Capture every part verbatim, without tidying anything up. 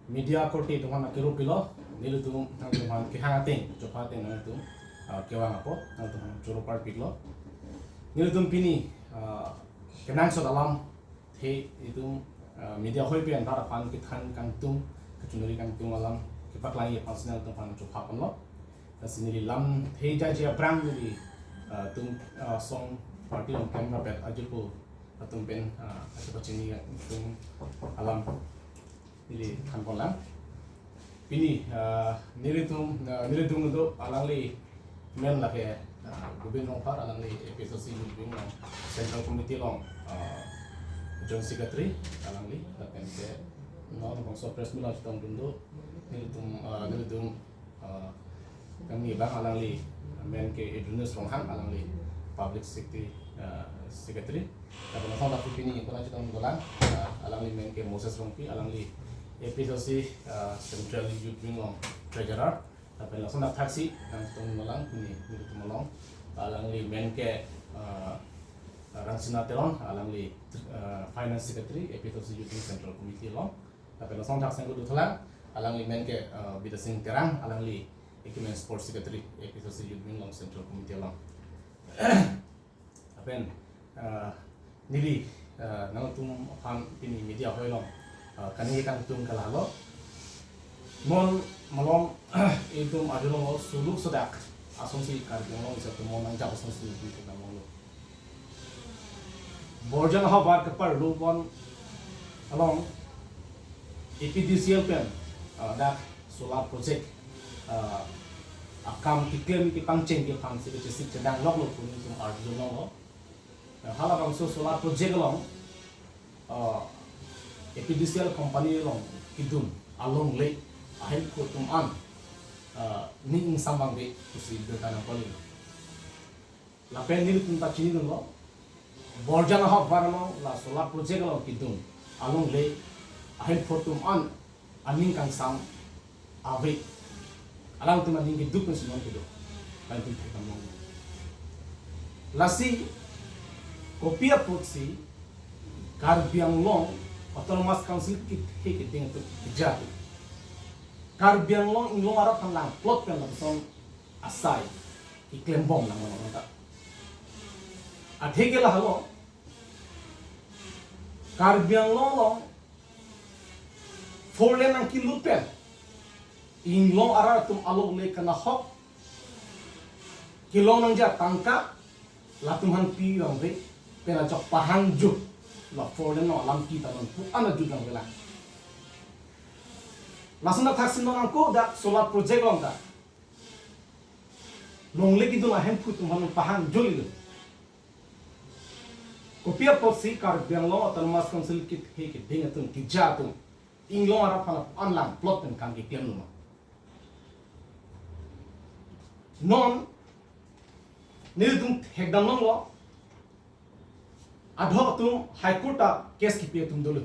Media korte atum aphan akero pilo, nelitum nangtumphan kehang ateng, chopha ateng nangtum, ah, kevang apot nangtumphan choro parpiklo. Nelitum pini, ah, kenangsot alamthe itum, ah, media hoi pen rat aphan kethan kangtung, kachiniri kangtung alam kepaklang aphansi nangtumphan chopha ponlo. Lasi neli lamthe jaje aphrang neli, ah, tum, ah, song party along klemrap-et ajirpo atum pen, ah, aja pachini atum alam neli than ponlang. Pini, ah, nelitum, ah, nelitum do alangli men lake, ah, Gobin Rongphar, alangli A P H L C Youth Wing along Central Committee along, ah, Joint Secretary alangli, lapen ke non bangso press meet along chetongdun do nelitum, ah, nelitum, ah, kami abang alangli men ke Edrinus Ronghang, alangli Public Secretary, ah, Secretary. Lapen lason dak pini ipuna chetongdun dolang, ah, alangli men ke Moses Rongpi, alangli A P H L C, ah, Central Youth Wing along Treasurer. Lapen lason dak thaksi nangchetongdun dolang pini nelitum along, alangli men ke, ah, Rangsina Teron, alangli, ah, Finance Secretary, A P H L C Youth Wing Central Committee along. Lapen lason thaksi nangkedothulang, alangli men ke, ah, Bidya Sing Terang, alangli Equipment Sports Secretary, A P H L C Youth Wing along Central Committee along. Lapen, ah, neli, ah, nangtum aphan pini media hoi along, ah, kaningje kangtung ke lahelo. Non malom itum arjulonglo, suluk sedak asonsi Karbi Anglong isi atum non nangjap asonsi nelitum thekdamlonglo. Borjan ahavar keparlo pon along A P D C L pen, ah, dak solar project, ah, akam keklem kepangchengji aphansi kachesik chedangloklo pu nelitum arjulonglo. Ah, halabangso solar project along, ah, A P D C L company along kedun alongle ahemphu atum an, ah, ning ingsam vangve pusi birta nangpali. Lapen nelitum ta chinidunlo, Borjan ahavar along la solar project along kedun alongle ahemphu atum an aning kangsam ave. Alangtum aning keduk pensi non kedo. Alangtum thekdamlong. Lasi kopi apotsi Karbi Anglong Autonomous Council kethe keding atum keja atum, Karbi Anglong inglong arap aphan langplot pen lapuson asai keklembom nanglo nangta. Atheke lahelo, Karbi Anglong along four lane nangkelut pen inglong arat atum alongle kanahok kelong nangji atangka latum aphan pi vangve pen ajok pahangjo, la four lane along alam kita non pu an ajut vangve lang. Lason dak thaksi non angko dak solar project along dak longle kedun ahemphu atum aphan pahangjo lilo. Kopi apotsi Karbi Anglong Autonomous Council kethe keding atum keja atum inglong arap aphan langplot pen kam keklemlo ma? Non nelitum thekdamlonglo, adhok atum High Court ta case kepi atum dolo.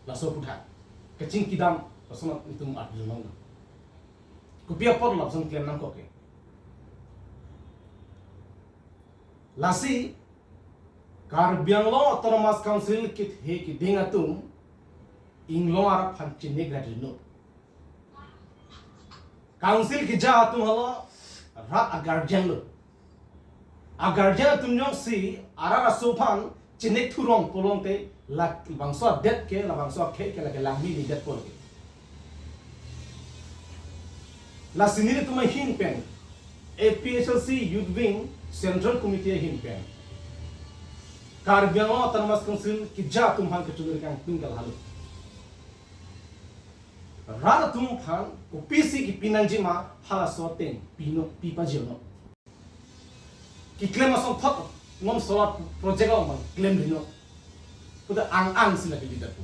Laso aphuthak kachingkidam lason itum arjulonglo. Kopi apot lapuson klem nangkok ke? Lasi Karbi Anglong Autonomous Council kethe keding atum inglong arap aphan chinek rat rino. Council keja atum halo rat a-guardian lo. A-guardian atum jongsi arat aso aphan chinek thurong pulote labangso adet ke, labangso akhei ke lake langmilidet pulo ke. Lasi nelitum ahin pen, A P H L C Youth Wing Central Committee ahin pen, Karbi Anglong Autonomous Council keja atum aphan kachiniri kangtung ke lahelo. Rat atum aphan kopisi kepi nangji ma halaso ateng pinon, pi pajinon. Keklem asonthot non solar project along abang klem rino puta ang-ang si lake leader pu.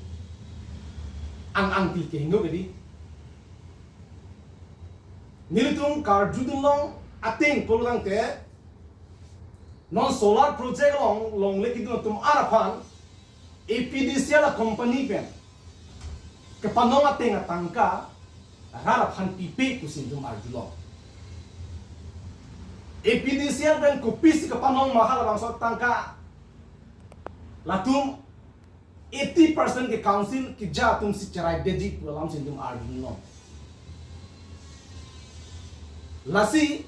Ang-ang ti kehingno ke di. Nelitum karjudunlong ateng pulotangte non solar project along longle kedun atum an aphan A P D C L a-company pen kepanong ateng atangka rat aphan pipe pusi nelitum arjulong. A P D C L pen kopisi kepanong ma halabangso atangka? Latum eighty percent ke council keja atum si cheraidetji pu alam si nelitum arjunon. Lasi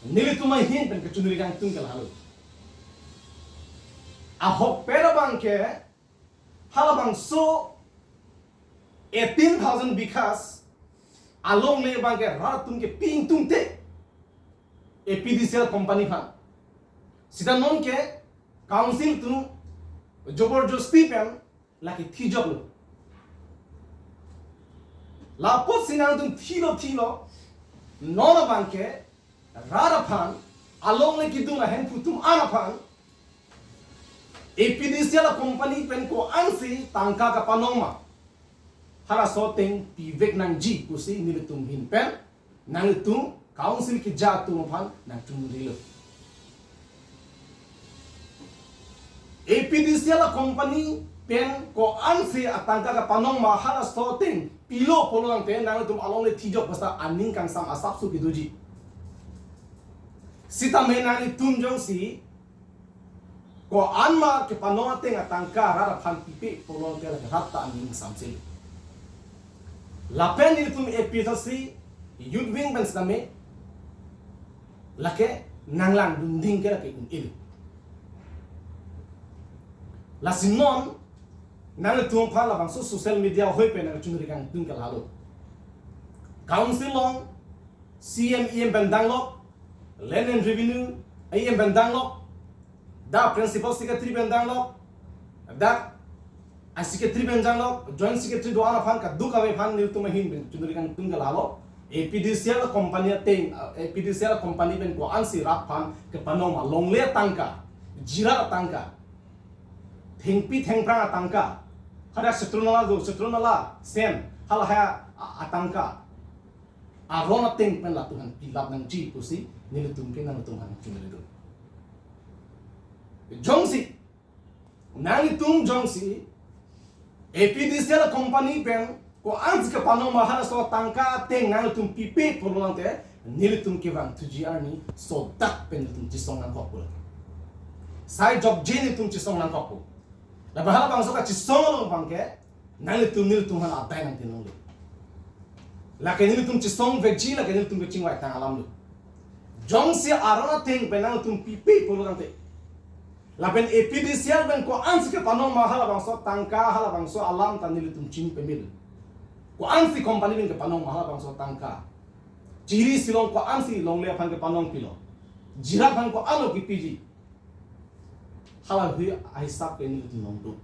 nelitum ahin pen kachiningri kangtung ke lahelo. Ahokpet abang ke halabangso eighteen thousand bighas alongle abang ke rat atum kepi ingtungte A P D C L company aphan. Sita non ke council atum joborjosti pen lake thijoklo. Lapusi nangtum thilo thilo, non abang ke rat aphan, alongle kedun ahemphu atum an aphan A P D C L company pen ko-ansi tangka kapanong ma, halaso ateng pivek nangji pusi nelitum ahin pen nangtum council keja atum aphan nangchingrilo. A P D C L company pen ko-ansi atangka kapanong ma, halaso ateng pilo pulo tangte nangtum alongle thijok basta aning kangsam asapso kedoji. Sitame nangtum jongsi ko-an ma kepanong ateng atangka rat aphan pipe pulo tangte lake rat ta aning samsel. Lapen nelitum A P H L C youth wing pen sitame lake nanglangdunding ke lake un-e. Lasi non nangtum aphan labangso social media ahoi pen nangchiningri kangtung ke lahelo. Council along C M E M pen danglok, Land and Revenue E M pen danglok, dak Principal Secretary pen danglok, dak a Secretary pen danglok, Joint Secretary do-an aphan kadokave aphan nelitum ahin pen chiningri kangtung ke lahelo. A P D C L company ateng, A P D C L company pen ko-ansi rat aphan kepanong ma, longle atangka, jirat atangka, thengpi thengphrang atangka, hadak Citronella do, Citronella sen, halahai a-, atangka aron ateng pen latum aphan pilap nangji pusi nelitum ke nangtum aphan chiningri do. Jongsi nangtum jongsi A P D C L company pen ko-ansi kepanong ma, halaso atangka ateng nangtum pipe pulo tangte nelitum kevang thuji arni sodak pen nelitum chesong nangkok pulo. Sai jokje nelitum chesong nangkok pu. Lapen halabangso kachesong along abang ke nangtum nelitum aphan adai nangtinong lo. Lake nelitum chesong vekji, lake nelitum kechingvai tang alam lo. Jongsi aron ateng pen nangtum pipe pulo tangte, lapen A P D C L pen ko-ansi kepanong ma, halabangso atangka, halabangso alam ta nelitum chinipeme lo. Ko-ansi company pen kepanong ma, halabangso atangka. Chiri silong ko-ansi longle aphan kepanong pilo, jirat aphan ko-anlo kepiji, hala ahut ahisap ke nelitum longduk.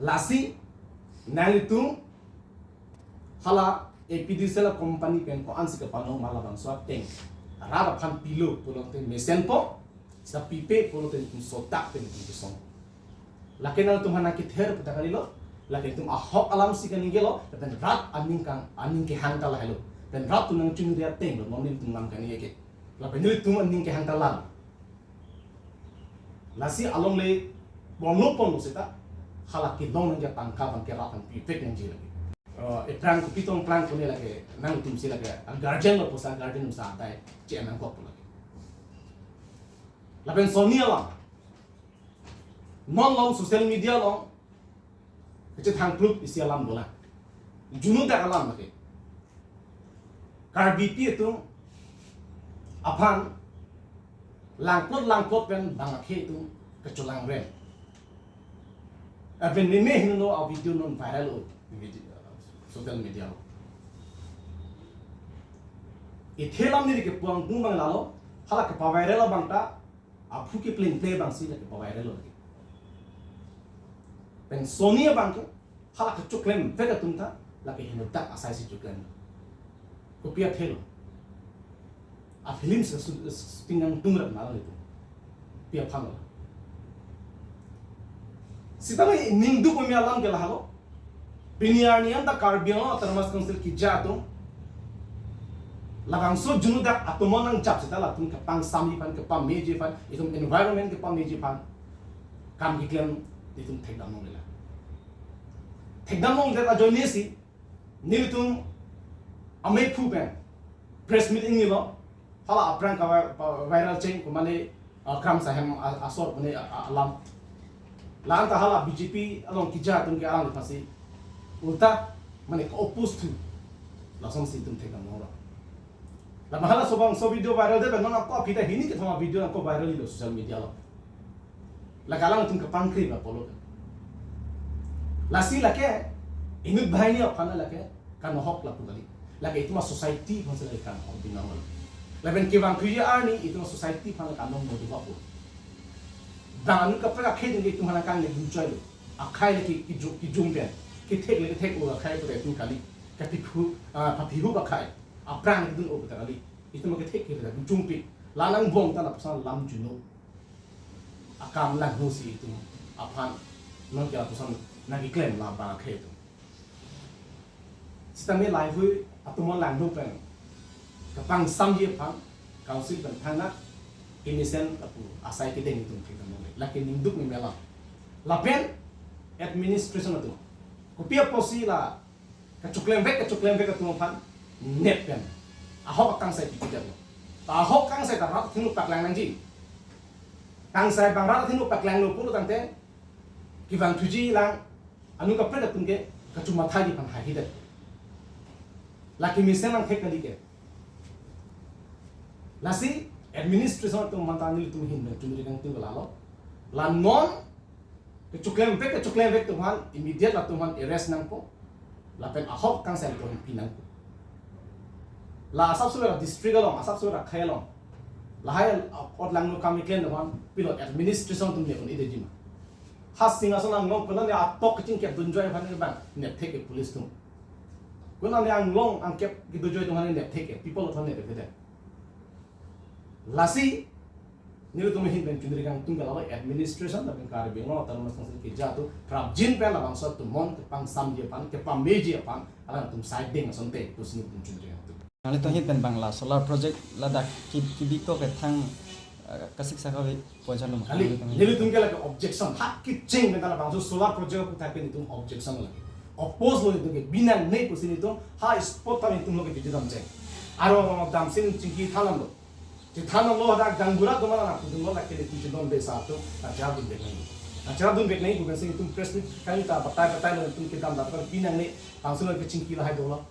Lasi nangtum hala A P D C L company pen ko-ansi kepanong ma, labangso ateng rat aphan pilo pulo tangte mesenpo, seta pipe pulo tangte nelitum sodak pen nelitum chesong. Lake nangtum aphan nangkether pu ta kalilo, lake nelitum ahok alam si kaningje lo, lapen rat aning kang, aning kehang ta lahelo. Lapen rat atum nangchiningri ateng lo, non nelitum lam kaningje ke. Lapen nelitum aning kehang ta lalo. Lasi alongle ponlo ponlo seta hala kelong nangji atangka abang ke rat aphan pivek nangji lake. Eh, ephrang kopi tong phrang pune lake nangtum si lake a guardian lo pusi a guardian atum si adai che nangkok pu lake. Lapen soni alam, non along social media along kachethang plup isi alam dolang. Juno dak alam lake. Karbipi atum aphan langplot langplot pen bang akhei atum kacholang rem. Lapen meme hingno a video non viral lo, video, social media lo. Ithe lam neli kepu angtung abang lalo, hala kepaviral abang ta aphu keplengple abang si lake paviral lo lake. Pen soni abang ke hala kechoklem vek atum ta lake henodak asai si choklem. Kopi athe lo? A film si su-, shooting nangtung rap nalo itu. Pi aphan lo? Sitame ningduk meme alam ke lahelo. Pini arni anta Karbi Anglong Autonomous Council keja atum labangso juno dak atum nangjap seta latum kepangsamji aphan, kepameji aphan, itum environment kepameji aphan kam keklem itum thekdam longlelang. Thekdam longledet ajoine si nelitum amei phu pen press meet ingnilo, hala aphrang ka vi-, pa-, viral cheng kumane, ah, Kramsa hem a-, asor pune a-, a-, alam. La-an ta hala B J P along keja atum ke alang lepasi ulta mane ke-oppose thu. Lasonsi itum thekdam nanglo. La hala sobang so video viral det, non ako aphi ta hini kethom a-video ako viral lo social media along. Lake alang atum kepangkri ba polo. Lasi lake inut banghini aphan lake kanohok lapu kali. Lake itum a-society aphan si lake kanohok binong lo. Lapen kevang thuji arni itum a-society aphan lake kanong modu hapu. Bang anut kaprek akhei atum ke itum aphan kangni dun choi lo. Akhei lake kijung, kijung pen. Kethek lake kethek-o akhei pute itum kali. Kapiphu, ah, paphihu akhei. Aphrang dun-o pute kali. Itum kethek ke kejung pi. La nangbom ta lapuson lam juno. Akam langno si itum aphan non ke lapuson nangkeklem labang akhei atum. Sitame laheihui atum langno pen kepangsamji aphan council pen thangnat kemesen lapu asai kedeng itum thekdam nanglo. Lake ningduk meme alam. Lapen administration atum. Kopi apotsi la kachoklemvek, kachoklemvek atum aphan nep pen ahok akangsai pipidetlo. Ta ahok akangsai ta rat athengno paklang nangji. Kangsai bang rat athengno paklanglo pulo tangte kevang thuji lang anut kaprek atum ke kachomathaji aphan haihedet. Lake mesen nangthek kali ke. Lasi administration atum aphan ta nelitum ahin pen choningri kangtung ke lalo. La non kachoklemvek, kachoklemvek atum aphan immediate latum aphan arrest nangpo. Lapen ahok akangsai latum aphan pi nangpo. La asapso la district along, asapso la akhei along. Lahai ot langno kam keklem atum aphan pilot administration atum nepdun-edetji ma. Ha Singhason anglong pen ne atok kachingkep dunjoi aphan ke bang nepthek ke police atum. Konane anglong angkep kedunjoi atum aphan nepthek ke people atum nepthek. Lasi nelitum ahin pen choningri kangtung ke lalo administration lapen Karbi Anglong Autonomous Council keja atum prapjin pen labangso atum non kepangsamji aphan, kepameji aphan alangtum side deng asonte pusi nelitum choningri kangtung. Nanglitum ahin pen bang la solar project ladak ki, kibi ko kethang, eh, kasik saka we poisa lum. Kali, nelitum ke lake objection, hak kecheng pen ta labangso solar project aputhak ke nelitum objection lake. Oppose lo nelitum ke, binangne pusi nelitum ha spot ta nelitum lo ke bidi damcheng. Aro aro damsi nelitum chingki than damlo. Chethan damlo hadak gaonbura atum aphan nangpudunlo, lake nelitum chedon besa atum, nangcherap dunvek nangji. Nangcherap dunvek nangji pu pensi nelitum press meet kali ta batai batai lo nelitum kedam dam kali pinangne, council kechingki lahai dolo.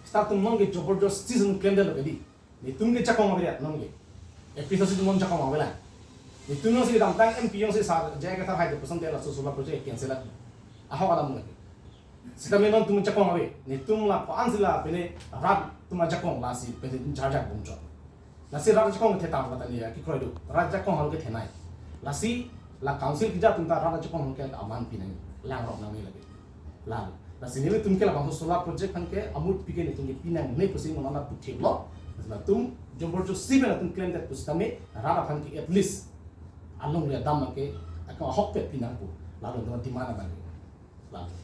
Seta atum non ke joborjosti si nelitum klemdetlo kali. Nelitum ke jakong ave non ke. A P H L C atum non jakong ave la. Nelitum non si damtang M P jongsi sar jai kethak hai de puson te laso solar project cancel la. Ahok alam lake. Sitame non atum jakong ave. Nelitum la ko-an si la pine rat atum ajakong lasi pine atum charjak bomchot. Lasi rat ajakong kethe tang kata ni ya kekroi do. Rat ajakong halo kethenei. Lasi la council keja atum ta rat ajakong ke aman pi nangji. Langrok nangne lake. Lalu, lasi nelitum ke labangso solar project aphan ke amut pi ke nelitum ke pinangne pusi non la putheklo. Latum joborjosti pen latum klemdet pusitame rat aphan ke at least along le dam ke ako ahokpet pi nangpo. Lalu non demand abang ke. Lalu.